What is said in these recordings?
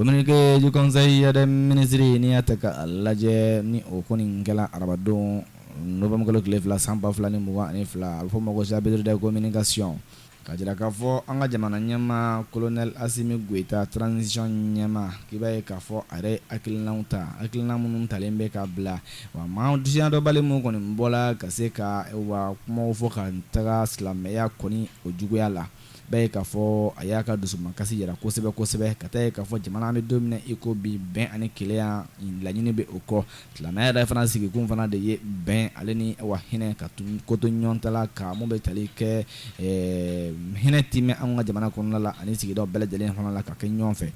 Communiqué du conseil des ministres, n'i y'a ta k'a lajɛ, ni o kɔni kɛla arabadon novembre kalo tile 2 san 2022, a bɛ fɔ o ma ko chapitre des communications, ka jira k'a fɔ an ka jamana ɲɛmaa colonel Assimi Goïta, transition ɲɛmaa, k'i b'a ye k'a fɔ a yɛrɛ hakilinaw ta, hakilina minnu talen bɛ ka bila wa maa dɔbali minnu kɔni bɔla ka se ka wa kumaw fɔ ka taga silamɛya kɔni o juguya la. B'a ye k'a fɔ a y'a ka dusumakasi jira kosɛbɛ kosɛbɛ, ka taa ye k'a fɔ jamana bɛ don min na i ko bi, bɛn ani kelenya laɲini bɛ o kɔ. Silamɛya yɛrɛ fana sigikun fana de ye bɛn ale ni wa hinɛ ka ko to ɲɔgɔn ta la, ka mun bɛ tali kɛ hinɛ timɛ an ka jamana kɔnɔna la ani sigidaw bɛɛ lajɛlen fana la ka kɛ ɲɔgɔn fɛ.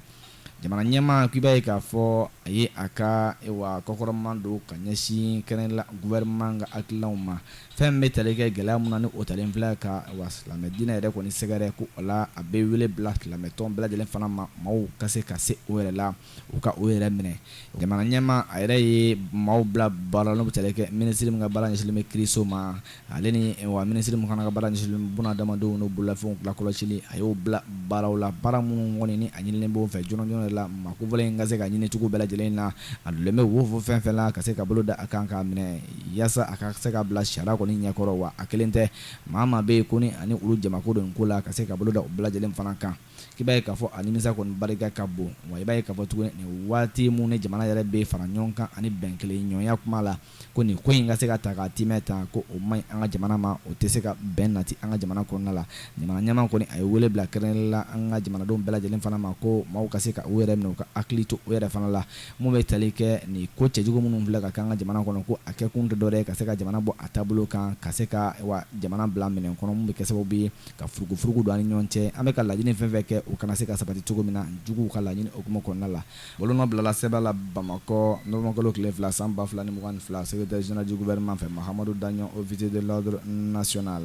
Jamana ɲɛmaa k'i b'a ye k'a fɔ a ye a ka wa kɔkɔrɔma don ka ɲɛsin kɛrɛnkɛrɛnnenya gouvernement ka hakilinaw ma, fɛn bɛ tali kɛ gɛlɛya min na ni o talen filɛ ka wa silamɛ diinɛ yɛrɛ kɔni sɛgɛrɛ, ko o la a bɛ wele bila silamɛtɔn bɛɛ lajɛlen fana ma, maaw ka se ka se o yɛrɛ la, u ka o yɛrɛ minɛ. Jamana ɲɛmaa a yɛrɛ ye maaw bila baara la, n'o bɛ tali kɛ minisiri min ka baara ɲɛsinlen bɛ kiiriso ma, ale ni wa minisiri min fana ka baara ɲɛsinlen bɛ bunadamadenw n'u bololafɛnw lakɔlɔsili, a y'o bila baaraw la, baara minnu kɔni ni a ɲinilen b'o fɛ joona joona la, maa kofɔlen in ka se ka ɲini cogo bɛɛ lajɛlen na, a dogolen bɛ wo fɛn fɛn la, ka se ka bolo da a kan k'a minɛ yaasa a ka se ka bila sariya kɔni ɲɛkɔrɔ. Wa a kelen tɛ, maa maa bɛ yen ko ni ani olu jamako don ko la, ka se ka bolo da o bɛɛ lajɛlen fana kan. K'i b'a ye k'a fɔ a nimisa kɔni barika ka bon. Wa i b'a ye k'a fɔ tuguni, nin waati mun ni jamana yɛrɛ bɛ fara ɲɔgɔn kan ani bɛn kelen ɲɔgɔnya kuma la, ko nin ko in ka se ka ta k'a timɛ ta, ko o man ɲi an ka jamana ma, o tɛ se ka bɛn nati an ka jamana kɔnɔna la. Jamana ɲɛmaa kɔni a ye wele bila kɛrɛnkɛrɛnnenya la an ka jamanadenw bɛɛ lajɛlen fana ma, ko maaw ka se ka u yɛrɛ minɛ, u ka hakili to u yɛrɛ fana la, mun bɛ tali kɛ nin ko cɛjugu minnu filɛ ka kɛ an ka jamana kɔnɔ, ko a kɛ kun tɛ dɔwɛrɛ ye ka se ka jamana bɔ a taabolo kan, ka se ka wa jamana bila minɛn kɔnɔ mun bɛ kɛ sababu ye ka furugufurugu don an ni ɲɔgɔn cɛ, an bɛ ka laɲini fɛn fɛn kɛ, o kana se ka sabati cogo min na, juguw ka laɲini hukumu kɔnɔna la. Bolonɔ bilala sɛbɛn la Bamakɔ novembre kalo tile 2 san 2022, secrétaire général du gouvernement fɛ, Mahamadu Daɲɔn, officier de l'ordre national.